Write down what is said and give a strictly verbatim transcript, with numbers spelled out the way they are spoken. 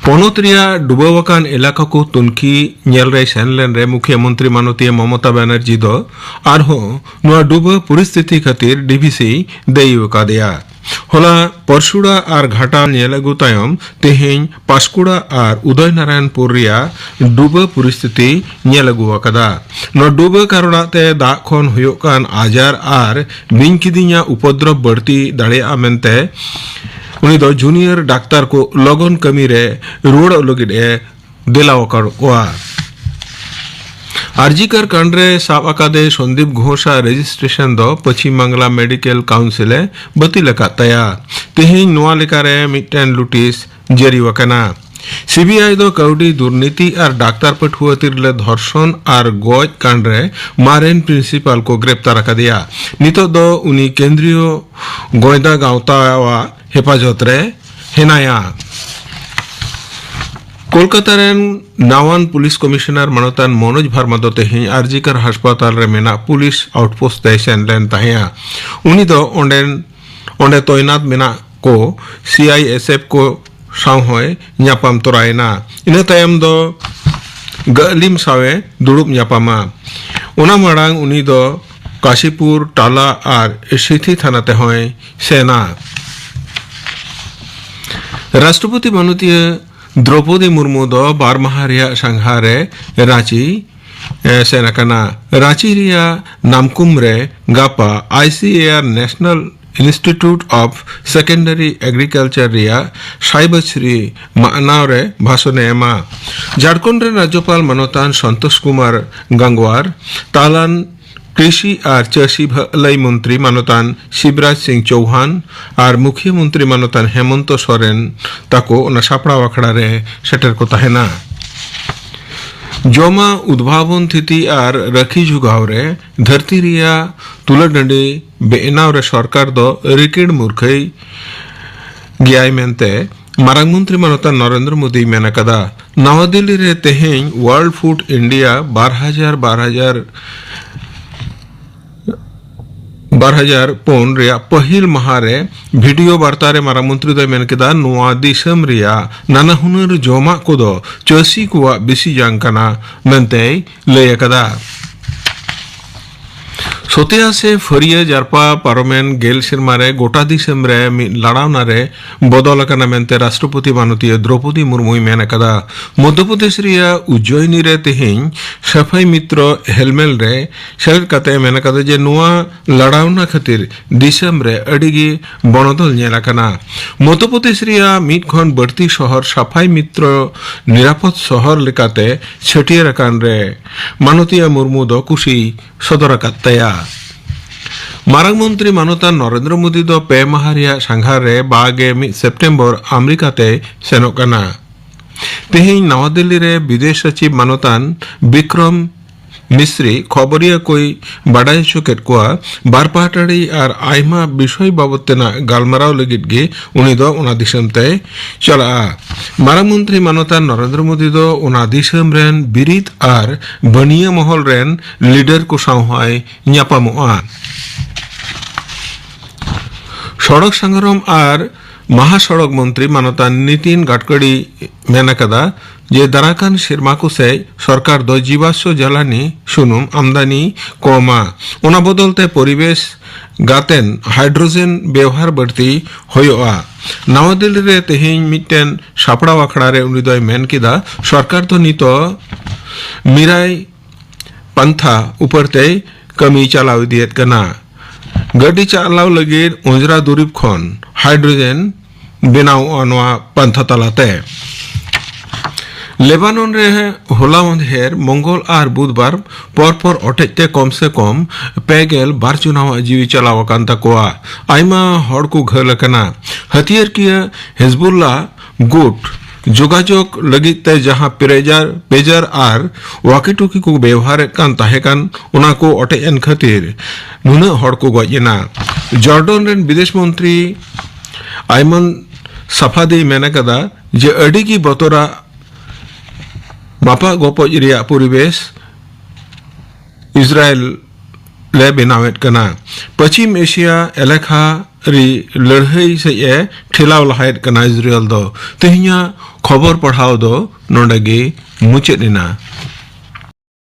ᱯᱚᱱᱚᱛ ᱨᱮᱭᱟᱜ ᱰᱩᱵᱟᱹᱣ ᱟᱠᱟᱱ ᱮᱞᱟᱠᱟ ᱠᱚ ᱛᱩᱱᱠᱷᱤ ᱧᱮᱞ ᱨᱮᱭ ᱥᱮᱱ ᱞᱮᱱ ᱨᱮ ᱢᱩᱠᱷᱭᱟᱹ ᱢᱚᱱᱛᱨᱤ ᱢᱟᱱᱚᱛᱤᱭᱟᱹ ᱢᱚᱢᱚᱛᱟ ᱵᱟᱱᱟᱨᱡᱤ ᱫᱚ ᱟᱨᱦᱚᱸ ᱱᱚᱣᱟ ᱰᱩᱵᱟᱹ ᱯᱚᱨᱤᱥᱛᱷᱤᱛᱤ ᱠᱷᱟᱹᱛᱤᱨ ᱰᱤᱵᱷᱤᱥᱤ ᱫᱟᱹᱭᱤ ᱟᱠᱟᱫᱮᱭᱟ᱾ ᱦᱚᱞᱟ ᱯᱚᱨᱥᱩᱲᱟ ᱟᱨ ᱜᱷᱟᱴᱟᱞ ᱧᱮᱞ ᱟᱹᱜᱩ ᱛᱟᱭᱚᱢ ᱛᱮᱦᱮᱧ ᱯᱟᱥᱠᱩᱲᱟ ᱟᱨ ᱩᱫᱚᱭᱱᱟᱨᱟᱭᱚᱱᱯᱩᱨ ᱨᱮᱭᱟᱜ ᱰᱩᱵᱟᱹ ᱯᱚᱨᱤᱥᱛᱷᱤᱛᱤ ᱧᱮᱞ ᱟᱹᱜᱩ ᱟᱠᱟᱫᱟ᱾ ᱱᱚᱣᱟ ᱰᱩᱵᱟᱹ ᱠᱟᱨᱚᱱᱟᱜ ᱛᱮ ᱫᱟᱜ ᱠᱷᱚᱱ ᱦᱩᱭᱩᱜ ᱠᱟᱱ ᱟᱡᱟᱨ ᱟᱨ ᱵᱤᱧ ᱠᱤᱫᱤᱧᱟᱜ ᱩᱯᱚᱫᱨᱚᱵ ᱵᱟᱹᱲᱛᱤ ᱫᱟᱲᱮᱭᱟᱜᱼᱟ ᱢᱮᱱᱛᱮ ᱩᱱᱤ ᱫᱚ ᱡᱩᱱᱤᱭᱚᱨ ᱰᱟᱠᱛᱟᱨ ᱠᱚ ᱞᱚᱜᱚᱱ ᱠᱟᱹᱢᱤ ᱨᱮ ᱨᱩᱣᱟᱹᱲᱚᱜ ᱞᱟᱹᱜᱤᱫ ᱮ ᱫᱮᱞᱟ ᱟᱠᱟᱫ ᱠᱚᱣᱟ᱾ ᱟᱨᱡᱤᱠᱟᱨ ᱠᱟᱸᱰ ᱨᱮ ᱥᱟᱵ ᱟᱠᱟᱫᱮ ᱥᱚᱱᱫᱤᱯ ᱜᱷᱳᱥᱟᱜ ᱨᱮᱡᱤᱥᱴᱨᱮᱥᱚᱱ ᱫᱚ ᱯᱚᱪᱷᱤᱢ ᱵᱟᱝᱞᱟ ᱢᱮᱰᱤᱠᱮᱞ ᱠᱟᱣᱩᱱᱥᱤᱞ ᱮ ᱵᱟᱹᱛᱤᱞ ᱟᱠᱟᱫ ᱛᱟᱭᱟ᱾ ᱛᱮᱦᱮᱧ ᱱᱚᱣᱟ ᱞᱮᱠᱟᱨᱮ ᱢᱤᱫᱴᱮᱱ ᱞᱩᱴᱤᱥ ᱡᱟᱹᱨᱤ ᱟᱠᱟᱱᱟ᱾ ᱥᱤᱵᱤᱟᱭ ᱫᱚ ᱠᱟᱹᱣᱰᱤ ᱫᱩᱨᱱᱤᱛᱤ ᱟᱨ ᱰᱟᱠᱛᱟᱨ ᱯᱟᱹᱴᱷᱩᱣᱟᱹ ᱛᱤᱨᱞᱟᱹ ᱫᱷᱚᱨᱥᱚᱱ ᱟᱨ ᱜᱚᱡ ᱠᱟᱸᱰ ᱨᱮ ᱢᱟᱨᱮᱱ ᱯᱨᱤᱱᱥᱤᱯᱟᱞ ᱠᱚ ᱜᱨᱮᱯᱛᱟᱨ ᱟᱠᱟᱫᱮᱭᱟ᱾ ᱱᱤᱛᱚᱜ ᱫᱚ ᱩᱱᱤ ᱠᱮᱱᱫᱨᱤᱭᱚ ᱜᱚᱭᱫᱟ ᱜᱟᱶᱛᱟᱣᱟᱜ ᱦᱮᱯᱟᱡᱚᱛ ᱨᱮ ᱦᱮᱱᱟᱭᱟ᱾ ᱠᱳᱞᱠᱟᱛᱟ ᱨᱮᱱ ᱱᱟᱣᱟᱱ ᱯᱩᱞᱤᱥ ᱠᱚᱢᱤᱥᱚᱱᱟᱨ ᱢᱟᱱᱚᱛᱟᱱ ᱢᱚᱱᱳᱡᱽ ᱵᱷᱟᱨᱢᱟ ᱫᱚ ᱛᱮᱦᱮᱧ ᱟᱨᱡᱤᱠᱟᱨ ᱦᱟᱥᱯᱟᱛᱟᱞ ᱨᱮ ᱢᱮᱱᱟᱜ ᱯᱩᱞᱤᱥ ᱟᱣᱩᱴᱯᱳᱥᱴ ᱛᱮᱭ ᱥᱮᱱ ᱞᱮᱱ ᱛᱟᱦᱮᱸᱫᱼᱟ᱾ ᱩᱱᱤ ᱫᱚ ᱚᱸᱰᱮᱱ, ᱚᱸᱰᱮ ᱛᱚᱭᱱᱟᱛ ᱢᱮᱱᱟᱜ ᱠᱚ ᱥᱤ ᱟᱭ ᱮᱥ ᱮᱯᱷ ᱠᱚ ᱥᱟᱶ ᱦᱚᱸᱭ ᱧᱟᱯᱟᱢ ᱛᱚᱨᱟᱭᱮᱱᱟ᱾ ᱤᱱᱟᱹ ᱛᱟᱭᱚᱢ ᱫᱚ ᱜᱟᱹᱞᱤᱢ ᱥᱟᱶᱮ ᱫᱩᱲᱩᱵ ᱧᱟᱯᱟᱢᱟ᱾ ᱚᱱᱟ ᱢᱟᱲᱟᱝ ᱩᱱᱤ ᱫᱚ ᱠᱟᱥᱤᱯᱩᱨ, ᱴᱟᱞᱟ ᱟᱨ ᱥᱤᱛᱷᱤ ᱛᱷᱟᱱᱟ ᱛᱮᱦᱚᱸᱭ ᱥᱮᱱᱟ᱾ ᱨᱟᱥᱴᱨᱚᱯᱚᱛᱤ ᱢᱟᱱᱚᱛᱤᱭᱟᱹ ᱫᱨᱚᱯᱚᱫᱤ ᱢᱩᱨᱢᱩ ᱫᱚ ᱵᱟᱨ ᱢᱟᱦᱟ ᱨᱮᱭᱟᱜ ᱥᱟᱸᱜᱷᱟᱨ ᱨᱮ ᱨᱟᱸᱪᱤ, ᱮ, ᱥᱮᱱ ᱟᱠᱟᱱᱟ᱾ ᱨᱟᱸᱪᱤ ᱨᱮᱭᱟᱜ ᱱᱟᱢᱠᱩᱢ ᱨᱮ ᱜᱟᱯᱟ ᱟᱭ ᱥᱤ ᱮ ᱟᱨ National Institute of Secondary Agriculture ᱨᱮᱭᱟᱜ ᱥᱟᱭᱵᱟᱪᱷᱨᱤ ᱢᱟᱱᱟᱣ ᱨᱮ ᱵᱷᱟᱥᱚᱱ ᱮ ᱮᱢᱟ᱾ ᱡᱷᱟᱲᱠᱷᱚᱸᱰ ᱨᱮᱱ ᱨᱟᱡᱽᱡᱚᱯᱟᱞ ᱢᱟᱱᱚᱛᱟᱱ ᱥᱚᱱᱛᱳᱥ ᱠᱩᱢᱟᱨ ᱜᱟᱝᱣᱟᱨ, ᱛᱟᱞᱟᱱ ᱠᱨᱤᱥᱤ ᱟᱨ ᱪᱟᱹᱥᱤ ᱵᱷᱟᱹᱞᱟᱹᱭ ᱢᱚᱱᱛᱨᱤ ᱢᱟᱱᱚᱛᱟᱱ ᱥᱤᱵᱨᱟᱡᱽ ᱥᱤᱝ ᱪᱳᱣᱦᱟᱱ ᱟᱨ ᱢᱩᱠᱷᱤᱭᱟᱹ ᱢᱚᱱᱛᱨᱤ ᱢᱟᱱᱚᱛᱟᱱ ᱦᱮᱢᱚᱱᱛᱚ ᱥᱚᱨᱮᱱ ᱛᱟᱠᱚ ᱚᱱᱟ ᱥᱟᱯᱲᱟᱣ ᱟᱠᱷᱲᱟ ᱨᱮ ᱥᱮᱴᱮᱨ ᱠᱚ ᱛᱟᱦᱮᱱᱟ᱾ ᱡᱚᱢᱟᱜ ᱩᱫᱵᱷᱟᱵᱚᱱ ᱛᱷᱤᱛᱤ ᱟᱨ ᱨᱟᱹᱠᱷᱤ ᱡᱚᱜᱟᱣ ᱨᱮ ᱫᱷᱟᱹᱨᱛᱤ ᱨᱮᱭᱟᱜ ᱛᱩᱞᱟᱹ ᱰᱟᱹᱰᱤ ᱵᱮᱱᱟᱣ ᱨᱮ ᱥᱚᱨᱠᱟᱨ ᱫᱚ ᱨᱤᱠᱤᱲ ᱢᱩᱨᱠᱷᱟᱹᱭ ᱜᱮᱭᱟᱭ ᱢᱮᱱᱛᱮ ᱢᱟᱨᱟᱝ ᱢᱚᱱᱛᱨᱤ ᱢᱟᱱᱚᱛᱟᱱ ᱱᱚᱨᱮᱱᱫᱨᱚ ᱢᱳᱫᱤᱭ ᱢᱮᱱ ᱟᱠᱟᱫᱟ᱾ ᱱᱟᱣᱟ ᱫᱤᱞᱞᱤ ᱨᱮ ᱛᱮᱦᱮᱧ World Food India ᱵᱟᱨ ᱦᱟᱡᱟᱨ ᱵᱟᱨ ᱦᱟᱡᱟᱨ ᱵᱟᱨ ᱦᱟᱡᱟᱨ ᱯᱩᱱ ᱨᱮᱭᱟᱜ ᱯᱟᱹᱦᱤᱞ ᱢᱟᱦᱟ ᱨᱮ ᱵᱷᱤᱰᱤᱭᱳ ᱵᱟᱨᱛᱟ ᱨᱮ ᱢᱟᱨᱟᱝ ᱢᱚᱱᱛᱨᱤ ᱫᱚᱭ ᱢᱮᱱ ᱠᱮᱫᱟ, ᱱᱚᱣᱟ ᱫᱤᱥᱚᱢ ᱨᱮᱭᱟᱜ ᱱᱟᱱᱟ ᱦᱩᱱᱟᱹᱨ ᱡᱚᱢᱟᱜ ᱠᱚᱫᱚ ᱪᱟᱹᱥᱤ ᱠᱚᱣᱟᱜ ᱵᱤᱥᱤ ᱡᱟᱝ ᱠᱟᱱᱟ ᱢᱮᱱᱛᱮᱭ ᱞᱟᱹᱭ ᱟᱠᱟᱫᱟ᱾ ᱥᱚᱛᱭᱟ ᱥᱮ ᱯᱷᱟᱹᱨᱭᱟᱹ ᱡᱟᱨᱯᱟ ᱯᱟᱨᱚᱢᱮᱱ ᱜᱮᱞ ᱥᱮᱨᱢᱟ ᱨᱮ ᱜᱚᱴᱟ ᱫᱤᱥᱚᱢ ᱨᱮ ᱢᱤᱫ ᱞᱟᱲᱟᱣᱱᱟ ᱨᱮ ᱵᱚᱫᱚᱞ ᱟᱠᱟᱱᱟ ᱢᱮᱱᱛᱮ ᱨᱟᱥᱴᱨᱚᱯᱚᱛᱤ ᱢᱟᱱᱚᱛᱤᱭᱟᱹ ᱫᱨᱚᱯᱚᱫᱤ ᱢᱩᱨᱢᱩᱭ ᱢᱮᱱ ᱟᱠᱟᱫᱟ᱾ ᱢᱚᱫᱷᱭᱚ ᱯᱨᱚᱫᱮᱥ ᱨᱮᱭᱟᱜ ᱩᱡᱡᱚᱭᱤᱱᱤ ᱨᱮ ᱛᱮᱦᱮᱧ ᱥᱟᱯᱷᱟᱭ ᱢᱤᱛᱨᱚ ᱦᱮᱞᱢᱮᱞ ᱨᱮ ᱥᱮᱞᱮᱫ ᱠᱟᱛᱮ ᱢᱮᱱ ᱟᱠᱟᱫᱟ ᱡᱮ ᱱᱚᱣᱟ ᱞᱟᱲᱟᱣᱱᱟ ᱠᱷᱟᱹᱛᱤᱨ ᱫᱤᱥᱚᱢ ᱨᱮ ᱟᱹᱰᱤ ᱜᱮ ᱵᱚᱱᱚᱫᱚᱞ ᱧᱮᱞ ᱟᱠᱟᱱᱟ᱾ ᱢᱚᱫᱷᱭᱚ ᱯᱨᱚᱫᱮᱥ ᱨᱮᱭᱟᱜ ᱢᱤᱫ ᱠᱷᱚᱱ ᱵᱟᱹᱲᱛᱤ ᱥᱚᱦᱚᱨ ᱥᱟᱯᱷᱟᱭ ᱢᱤᱛᱨᱚ ᱱᱤᱨᱟᱯᱚᱫ ᱥᱚᱦᱚᱨ ᱞᱮᱠᱟᱛᱮ ᱪᱷᱟᱹᱴᱭᱟᱹᱨ ᱟᱠᱟᱱ ᱨᱮ ᱢᱟᱱᱚᱛᱤᱭᱟᱹ ᱢᱩᱨᱢᱩ ᱫᱚ ᱠᱩᱥᱤ ᱥᱚᱫᱚᱨ ᱟᱠᱟᱫ ᱛᱟᱭᱟ᱾ ᱢᱟᱨᱟᱝ ᱢᱚᱱᱛᱨᱤ ᱢᱟᱱᱚᱛᱟᱱ ᱱᱚᱨᱮᱱᱫᱨᱚ ᱢᱳᱫᱤ ᱫᱚ ᱯᱮ ᱢᱟᱦᱟ ᱨᱮᱭᱟᱜ ᱥᱟᱸᱜᱷᱟᱨ ᱨᱮ ᱵᱟᱜᱮ ᱢᱤᱫ ᱥᱮᱯᱴᱮᱢᱵᱚᱨ ᱟᱢᱮᱨᱤᱠᱟ ᱛᱮᱭ ᱥᱮᱱᱚᱜ ᱠᱟᱱᱟ᱾ ᱛᱮᱦᱮᱧ ᱱᱟᱣᱟ ᱫᱤᱞᱞᱤ ᱨᱮ ᱵᱤᱫᱮᱥ ᱥᱚᱪᱤᱵᱽ ᱢᱟᱱᱚᱛᱟᱱ ᱵᱤᱠᱨᱚᱢ ᱢᱤᱥᱨᱤ ᱠᱷᱚᱵᱚᱨᱤᱭᱟᱹ ᱠᱚᱭ ᱵᱟᱰᱟᱭ ᱦᱚᱪᱚ ᱠᱮᱫ ᱠᱚᱣᱟ, ᱵᱟᱨ ᱯᱟᱦᱴᱟᱲᱤ ᱟᱨ ᱟᱭᱢᱟ ᱵᱤᱥᱚᱭ ᱵᱟᱵᱚᱛ ᱛᱮᱱᱟᱜ ᱜᱟᱞᱢᱟᱨᱟᱣ ᱞᱟᱹᱜᱤᱫ ᱜᱮ ᱩᱱᱤ ᱫᱚ ᱚᱱᱟ ᱫᱤᱥᱚᱢ ᱛᱮᱭ ᱪᱟᱞᱟᱜᱼᱟ᱾ ᱢᱟᱨᱟᱝ ᱢᱚᱱᱛᱨᱤ ᱢᱟᱱᱚᱛᱟᱱ ᱱᱚᱨᱮᱱᱫᱨᱚ ᱢᱳᱫᱤ ᱫᱚ ᱚᱱᱟ ᱫᱤᱥᱚᱢ ᱨᱮᱱ ᱵᱤᱨᱤᱫ ᱟᱨ ᱵᱟᱹᱱᱤᱭᱟᱹ ᱢᱚᱦᱚᱞ ᱨᱮᱱ ᱞᱤᱰᱟᱨ ᱠᱚ ᱥᱟᱶ ᱦᱚᱸᱭ ᱧᱟᱯᱟᱢᱚᱜᱼᱟ᱾ ᱥᱚᱲᱚᱠ ᱥᱟᱸᱜᱟᱲᱚᱢ ᱟᱨ ᱢᱟᱦᱟ ᱥᱚᱲᱚᱠ ᱢᱚᱱᱛᱨᱤ ᱢᱟᱱᱚᱛᱟᱱ ᱱᱤᱛᱤᱱ ᱜᱟᱰᱠᱟᱨᱤ ᱢᱮᱱ ᱟᱠᱟᱫᱟ ᱡᱮ ᱫᱟᱨᱟᱠᱟᱱ ᱥᱮᱨᱢᱟ ᱠᱚ ᱥᱮᱡ ᱥᱚᱨᱠᱟᱨ ᱫᱚ ᱡᱤᱵᱟᱥᱥᱚ ᱡᱟᱞᱟᱱᱤ ᱥᱩᱱᱩᱢ ᱟᱢᱫᱟᱱᱤ ᱠᱚᱢᱟ, ᱚᱱᱟ ᱵᱚᱫᱚᱞ ᱛᱮ ᱯᱚᱨᱤᱵᱮᱥ ᱜᱟᱛᱮᱱ ᱦᱟᱭᱰᱨᱳᱡᱮᱱ ᱵᱮᱣᱦᱟᱨ ᱵᱟᱹᱲᱛᱤ ᱦᱩᱭᱩᱜᱼᱟ᱾ ᱱᱟᱣᱟ ᱫᱤᱞᱞᱤ ᱨᱮ ᱛᱮᱦᱮᱧ ᱢᱤᱫᱴᱮᱱ ᱥᱟᱯᱲᱟᱣ ᱟᱠᱷᱲᱟ ᱨᱮ ᱩᱱᱤ ᱫᱚᱭ ᱢᱮᱱ ᱠᱮᱫᱟ, ᱥᱚᱨᱠᱟᱨ ᱫᱚ ᱱᱤᱛᱚᱜ ᱢᱤᱨᱟᱭ ᱯᱟᱱᱛᱷᱟ ᱩᱯᱟᱹᱨ ᱛᱮᱭ ᱠᱟᱹᱢᱤ ᱪᱟᱞᱟᱣ ᱤᱫᱤᱭᱮᱫ ᱠᱟᱱᱟ᱾ ᱜᱟᱹᱰᱤ ᱪᱟᱞᱟᱣ ᱞᱟᱹᱜᱤᱫ ᱚᱸᱡᱽᱨᱟ ᱫᱩᱨᱤᱵᱽ ᱠᱷᱚᱱ ᱦᱟᱭᱰᱨᱳᱡᱮᱱ ᱵᱮᱱᱟᱣᱚᱜᱼᱟ ᱱᱚᱣᱟ ᱯᱟᱱᱛᱷᱟ ᱛᱟᱞᱟᱛᱮ᱾ ᱞᱮᱵᱟᱱᱚᱱ ᱨᱮ ᱦᱚᱞᱟ ᱢᱟᱫᱷᱮᱨ ᱢᱚᱝᱜᱚᱞ ᱟᱨ ᱵᱩᱫᱷᱵᱟᱨ ᱯᱚᱨ ᱯᱚᱨ ᱚᱴᱮᱡ ᱛᱮ ᱠᱚᱢ ᱥᱮ ᱠᱚᱢ ᱯᱮ ᱜᱮᱞ ᱵᱟᱨ ᱡᱚᱱᱟᱣᱟᱜ ᱡᱤᱣᱤ ᱪᱟᱞᱟᱣ ᱟᱠᱟᱱ ᱛᱟᱠᱚᱣᱟ᱾ ᱟᱭᱢᱟ ᱦᱚᱲ ᱠᱚ ᱜᱷᱟᱹᱞ ᱟᱠᱟᱱᱟ᱾ ᱦᱟᱹᱛᱭᱟᱹᱨ ᱠᱤᱭᱟᱹ ᱦᱮᱡᱵᱩᱞᱞᱟ ᱜᱩᱴ ᱡᱳᱜᱟᱡᱳᱜᱽ ᱞᱟᱹᱜᱤᱫ ᱛᱮ ᱡᱟᱦᱟᱸ ᱯᱮᱡᱟᱨ, ᱯᱮᱡᱟᱨ ᱟᱨ ᱣᱟᱠᱤ ᱴᱩᱠᱤ ᱠᱚ ᱵᱮᱣᱦᱟᱨᱮᱫ ᱠᱟᱱ ᱛᱟᱦᱮᱸ ᱠᱟᱱ, ᱚᱱᱟ ᱠᱚ ᱚᱴᱮᱡ ᱮᱱ ᱠᱷᱟᱹᱛᱤᱨ ᱱᱩᱱᱟᱹᱜ ᱦᱚᱲ ᱠᱚ ᱜᱚᱡ ᱮᱱᱟ᱾ ᱡᱚᱨᱰᱚᱱ ᱨᱮᱱ ᱵᱤᱫᱮᱥ ᱢᱚᱱᱛᱨᱤ ᱟᱭᱢᱟᱱ ᱥᱟᱯᱷᱟᱫᱤᱭ ᱢᱮᱱ ᱟᱠᱟᱫᱟ ᱡᱮ ᱟᱹᱰᱤ ᱜᱮ ᱵᱚᱛᱚᱨᱟᱜ ᱢᱟᱯᱟᱜ ᱜᱚᱯᱚᱡ ᱨᱮᱭᱟᱜ ᱯᱚᱨᱤᱵᱮᱥ ᱤᱥᱨᱟᱭᱮᱞ ᱞᱮ ᱵᱮᱱᱟᱣᱮᱫ ᱠᱟᱱᱟ᱾ ᱯᱚᱪᱷᱤᱢ ᱮᱥᱤᱭᱟ ᱮᱞᱟᱠᱟ ᱨᱮ ᱞᱟᱹᱲᱦᱟᱹᱭ ᱥᱮᱫ ᱮ ᱴᱷᱮᱞᱟᱣ ᱞᱟᱦᱟᱭᱮᱫ ᱠᱟᱱᱟ ᱤᱥᱨᱮᱞ ᱫᱚ᱾ ᱛᱮᱦᱮᱧᱟᱜ ᱠᱷᱚᱵᱚᱨ ᱯᱟᱲᱦᱟᱣ ᱫᱚ ᱱᱚᱰᱮ ᱜᱮ ᱢᱩᱪᱟᱹᱫ ᱮᱱᱟ᱾